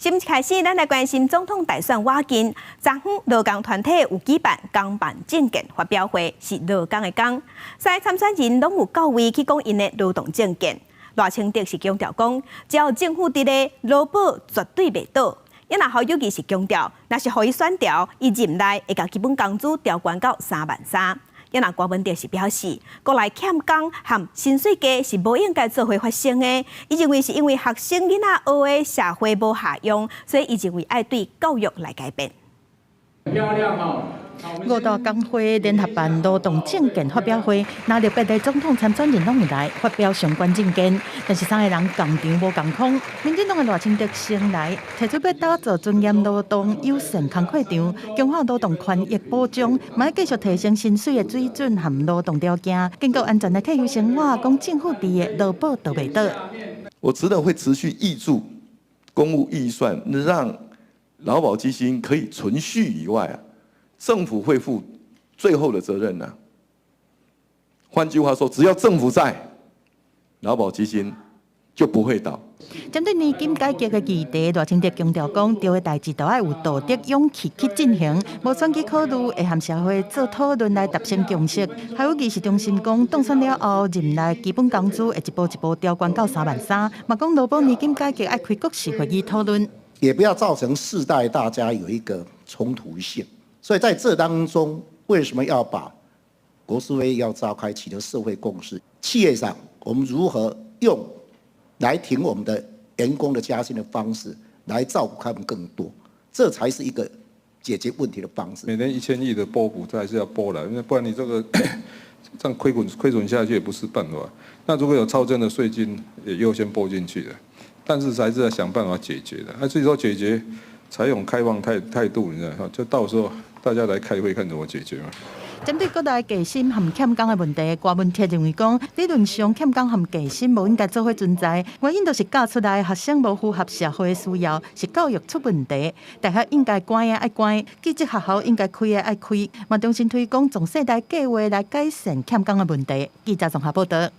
新聞開始，咱來關心總統大選倚近，昨昏勞工團體有舉辦工辦政見發表會，是勞工的工，三个參選人攏有到位去講𪜶的勞動政見。賴清德是強調講，只要政府佇咧，勞保絕對袂倒。啊若侯友宜是強調，若是予伊選著，伊任內會共基本工資調懸到3萬3。啊若郭文哲是表示，國內欠工和薪水低是無應該做伙發生的。伊認為是因為學生囡仔學的社會無效用，所以伊認為愛對教育來改變。漂亮哦！五大工會聯合辦勞動政見發表會，藍綠白的總統參選人攏有來發表相關政見，但是三个人仝場無仝款。民進黨的賴清德先來提出欲打造尊嚴勞動友善工課場，強化勞動權益保障，嘛欲繼續提升薪水的水準和勞動條件，兼顧安全的退休生活，講政府佇的勞保都袂倒。我除了會持續挹注公務預算，讓勞保基金可以存續以外啊，政府會負最後的責任呢。換句話說，只要政府在，勞保基金就不會倒。針對年金改革的議題，賴清德強調講，對的代誌都愛有道德勇氣去進行，無選舉考慮，會和社會做討論來達成共識。侯友宜是重申講，當選了後，任內基本工資會一步一步調懸到3萬3，嘛講勞保年金改革愛開國是會議討論，也不要造成世代大家有一個衝突性。所以在這當中，為什麼要把國是會議要召開，取得社會共識？企業上，我們如何用來挺我們的員工的加薪的方式，來照顧他們更多，這才是一個解決問題的方式。每年1000億的撥補，這還是要撥的，因為不然你這個這樣虧損下去也不是辦法。那如果有超徵的稅金，也優先撥進去的，但是還是要想辦法解決的。那至於說解決，採用開放態度，你知道，就到時候大家來開會看怎麼解決嘛。針對國內低薪和欠工的問題，郭文鐵認為講，理論上欠工和低薪無應該做伙存在，原因就是教出來學生無符合社會的需要，是教育出問題。大學應該關的愛關，技職學校應該開的愛開，嘛重新推廣壮世代計畫來改善欠工的問題。記者綜合報道。